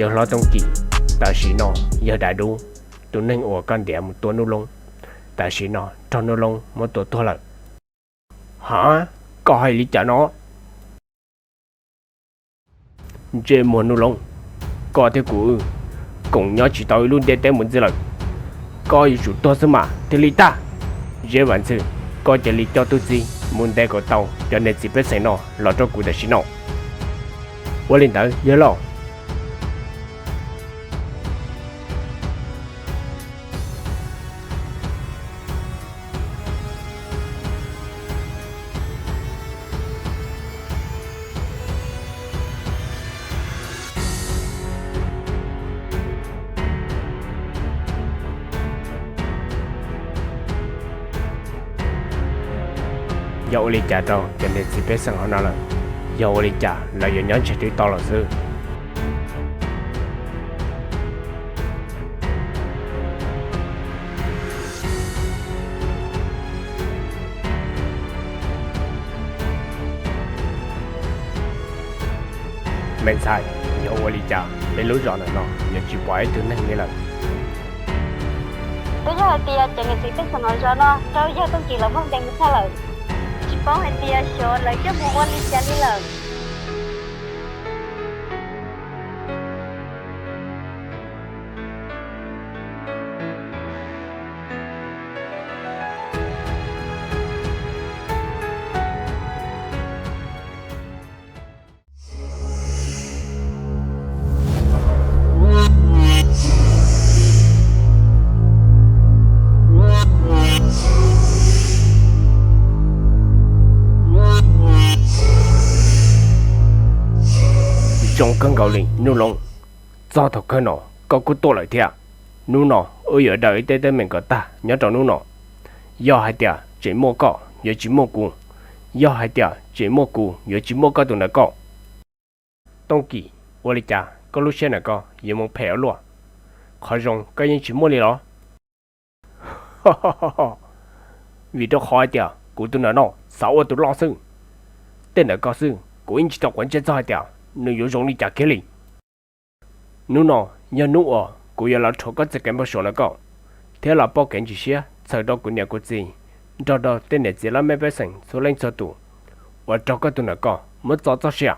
Yawg hlob Tooj Kim, tam sim no yawg dav dub, tus neeg uas koj ntiav mus tua Nuj Loob, tam sim no raug Nuj Loob muab tua tuag lawm. Ha, koj hais li cas no? Ntsej muag Nuj Loob, koj thiab kuv wb koom nyob tsis tau ib lub ntiaj teb mus ntxiv lawm. Koj yuav tsum tuag xwb mas thiaj li tag. Zeb Vam Ntxwg, koj cia li coj tub txib mus ntes kom tau cov niam txiv pej xeem no los rau kuv tam sim no. Ua li ntawd yawg laus. Yog ua li cas rau cov niam txiv pej xeem hauv no lawm? Yog ua li cas lawv yuav nyob ntsiag twb to los xwb? Me ntxhais, yog ua li cas peb lub zos ntawm no yuav tsis pom ib tug neeg li lawm? Twb yog hais tias cov niam txiv pej xeem hauv zos no raug yawg Tooj Kim lawv muab ntes mus tag lawm, tsis paub hais tias xyov lawv coj mus ua li cas li lawm. Zoo kawg nkaus li Nuj Loob, txog thaum kawg no koj kuj tuaj lawm thiab. Hnub no wb yuav daws ib tej teeb meem kom tag nyob rau hnub no. Yog hais tias tseem muaj koj yuav tsis muaj kuv, yog hais tias tseem muaj kuv yuav tsis muaj koj tus nram koj. Tooj Kim, ua li cas koj lub siab ntawm koj yuav mus phem ua luaj? Qhov zoo koj yeej tsis muaj li los? Vim rau qhov hais tias kuv tus nram no xav ua tus loj xwb. Tej ntawm koj xwb kuv yeej tsis tau quav ntsej txog hais tias nws yuav zoo li cas kiag li. Hnub no yog hnub uas kuv yuav los rhuav koj txoj kev npau suav ntawm koj, thiab los pauj kev ntsis siab txhaws rau kuv niam kuv txiv, nrog rau tej niam txiv laj mej pej xeem txhua leej txhua tus uas raug koj tus nram koj muab txo txoj sia.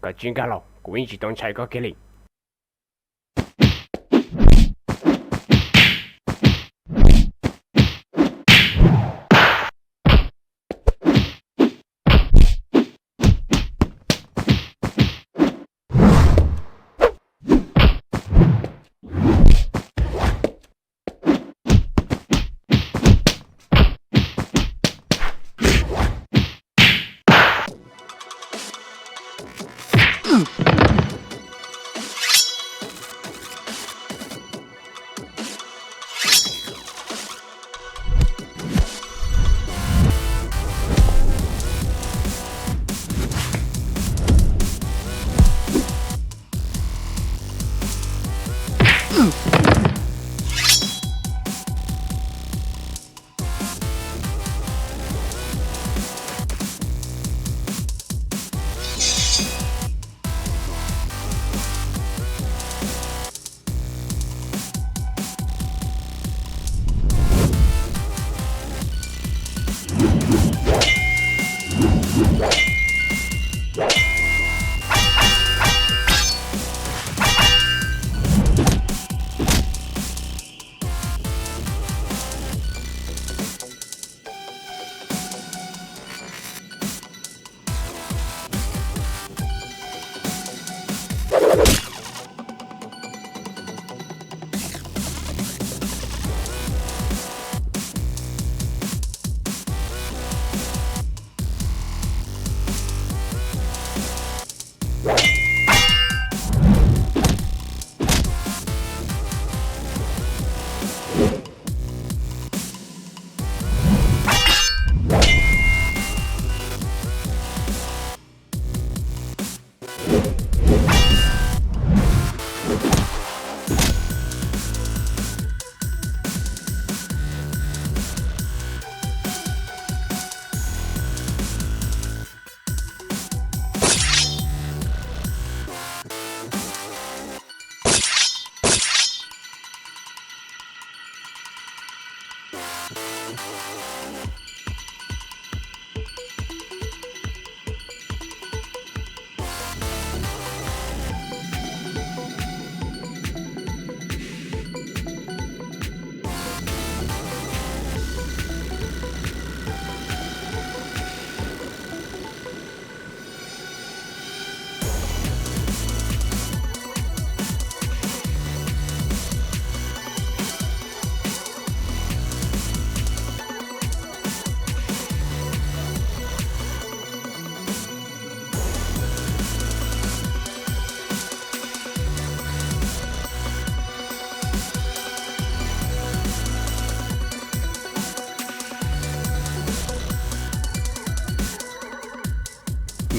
Koj tsis nkag los kuv yeej tsis tau ntshai koj kiag li.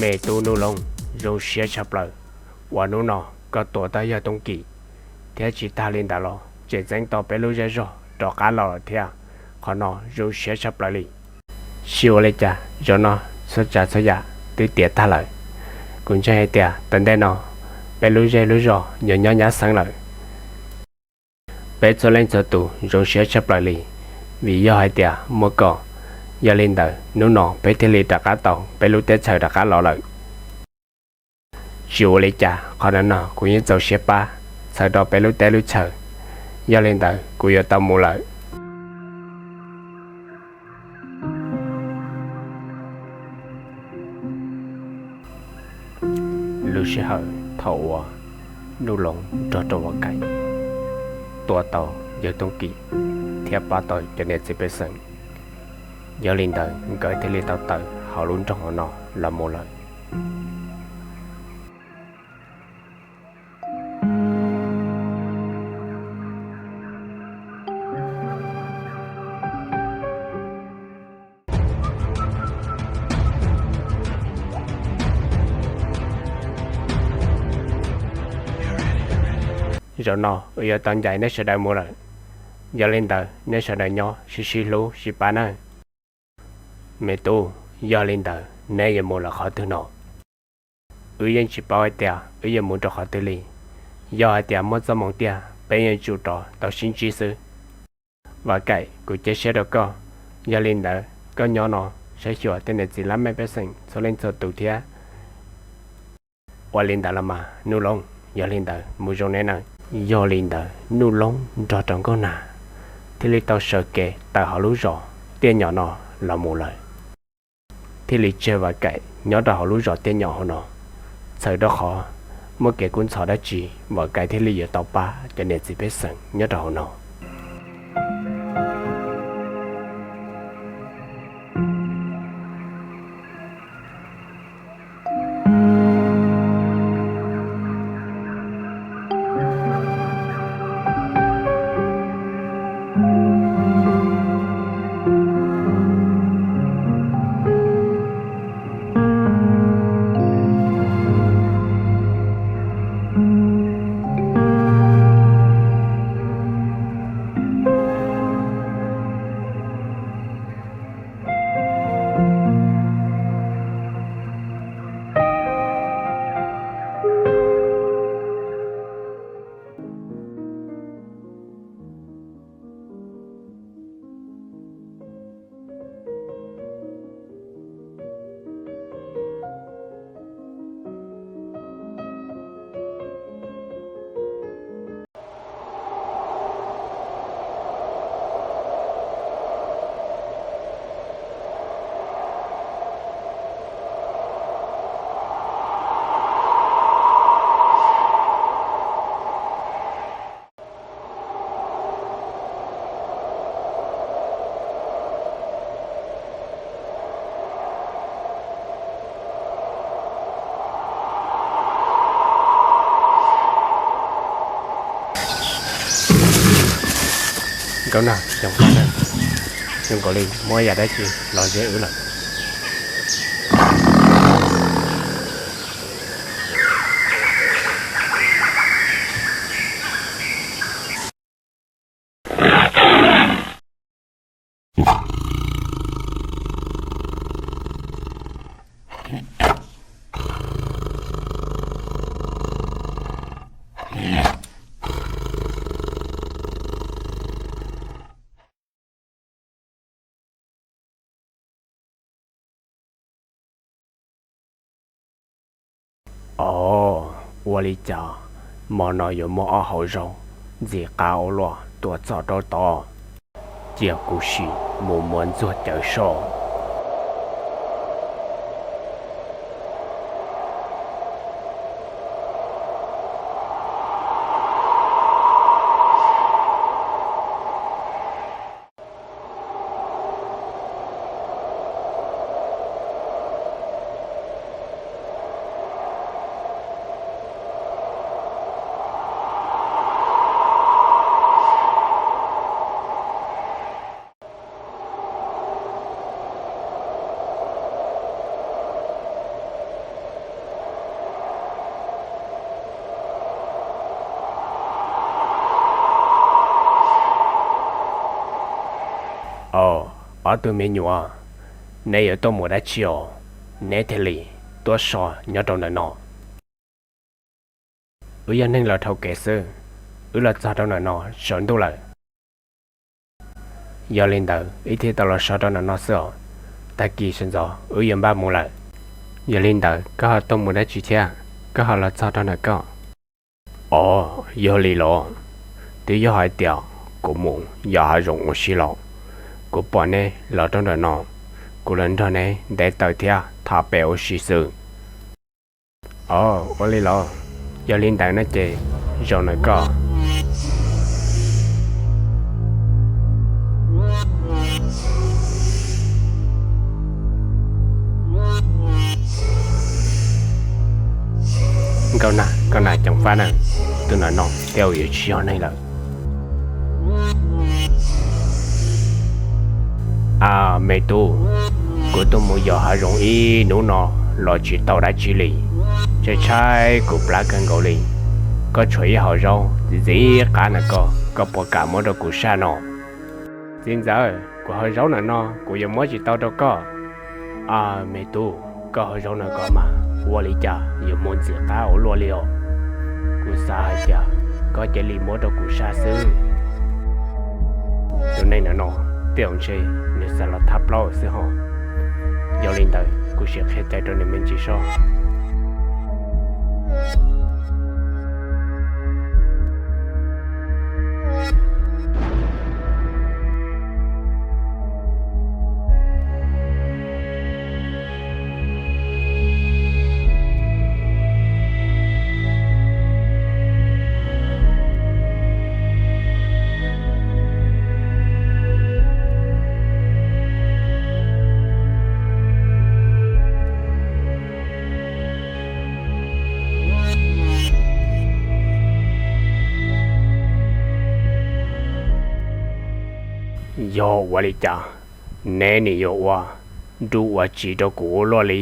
Me tub Nuj Loob, zoo siab tshaj plaws uas hnub no koj tua tau yawg Tooj Kim, thiab tsis tag li ntawd los tseem txeeb tau peb lub zej zog rov qab los lawm thiab. Qhov no zoo siab tshaj plaws li. Tsis ua li cas, zaum no txhua tsav txhua yam twb tiav tag lawm. Kuv ntseeg hais tias tom ntej no peb lub zej lub zos yuav nyob nyab xeeb lawm. Peb txhua leej txhua tus zoo siab tshaj plaws li, vim yog hais tias muaj koj, yog li ntawd hnub no peb thiaj li rov qab tau peb lub teb chaws rov qab los lawm. Tsis ua li cas, qhov no no kuv yeej txaus siab pab txhawb rau peb lub teb lub chaw. Yog li ntawd kuv yuav tau mus lawm. Lub sij hawm thaum uas Nuj Loob nrog rau Vam Kaim tua tau yawg Tooj Kim thiab pab tau cov niam txiv pej xeem, yog li ntawd nkawd thiaj li tau tawm hauv lub nroog no los mus lawm. Zaum no wb yuav tau ncaim neb sawv daws mus lawm, yog li ntawd neb sawv daws nyob sib sib hlub sib pab nawb. Me tub, yog li ntawd neb yuav mus lawm qhov twg no? Wb yeej tsis paub hais tias wb yuav mus rau qhov twg li. Yog hais tias muaj txoj hmoo tiag peb yeej tsum rov tau sib ntsib xwb. Vam Kaim, kuv cia siab rau koj. Yog li ntawd koj nyob no saib xyuas tej niam txiv laj mej pej xeem txhua leej txhua tus thiab. Ua li ntawd los mas Nuj Loob, yog li ntawd mus zoo neb nawb. Yog li ntawd Nuj Loob nrog rau Nkauj Nag thiaj li tau sawv kev tawm hauv lub zos Tiaj Nyom no los mus lawm, thiaj li tseg Vam Kaim nyob rau hauv lub zos Tiaj Nyom hauv no. Txhawm rau qhov muaj kev kub ntxhov dab tsi Vam Kaim thiaj li yuav tau pab cov niam txiv pej xeem nyob rau hauv no. Nkauj Nag, zoo nkaus li muaj yam dab tsi los ze wb lawm. Os, ua li cas hmo no yuav muaj ob hauv zaug ntxim qab ua luaj tuaj txog rau tod? Cia kuv sim mus muab ntxuag cawv soj. Au, ob tug me nyuam, neb yuav tuaj mus dab tsi os? Neb thiaj li tuaj so nyob rau ntawm no. Wb yog neeg los dhau kev xwb, wb los txog rau ntawm no sawv ntuj lawm. Yog li ntawd wb thiaj tau los so rau ntawm no xwb os. Tag kis sawv ntxov wb yuav npaj mus lawm. Yog li ntawd koj ho tuaj mus dab tsi thiab, koj ho los txog rau ntawm ko? Au, yog li los, twb yog hais tias kuv mus yos hav zoov ua si los, kuv pom neb los rau ntawm no, kuv los nrog neb ntev taw thiab tham pem ua si xwb. Au, ua li los, yog li ntawd no ces zaum no koj Nkauj Nag, Nkauj Nag ceev fab na, tus ntawm no tej zaum yuav tsis yog neeg lawm. A me tub, kuv tuaj mus yos hav zoov ib hnub no los tsis tau dab tsi li, tshaib tshaib kuv plab kawg nkaus li. Koj tshuav ib hauv zaub ntxim ntxim qab na koj, koj puas kam muab rau kuv saj no? Txiv ntxawm, kuv hauv zaub ntawm no kuv yuav muab tsis tau rau koj. A me tub, koj hauv zaub no koj mas ua li cas yuav muaj ntxim qab ua luaj li os. Kuv xav hais tias koj cia li muab rau kuv saj xwb. Tus neeg ntawm no tej zaum ntshe nws xav los thab plaub xwb ho. Yog li ntawd kuv sim qhia cai rau nws me ntsis soj. Yog ua li cas neb nim yuav ua nruj ua tsiv rau kuv ua luaj li?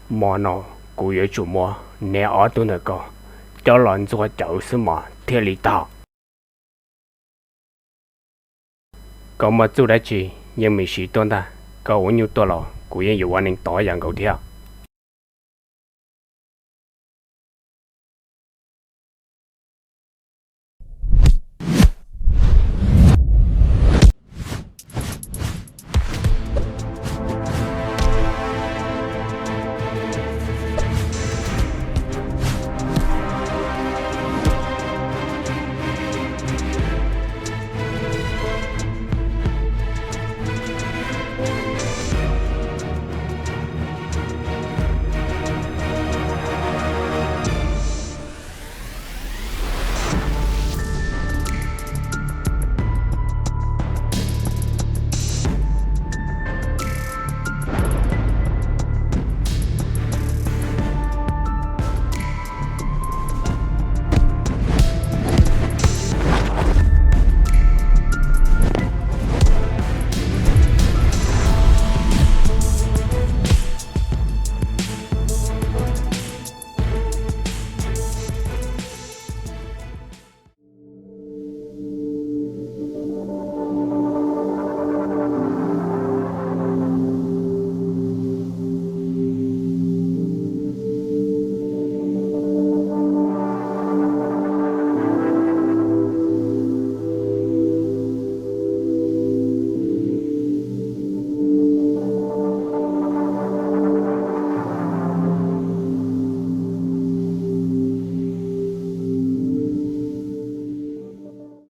Hmo no kuv yuav tsum muab neb ob tug ntawm ko coj los ntxuag cawv xwb mas thiaj li tag. Koj muaj txuj dab tsi yeej meem siv tuaj ntag, koj ua nyuj tuaj los kuv yeej yuav ua neeg tod yam nkaus thiab.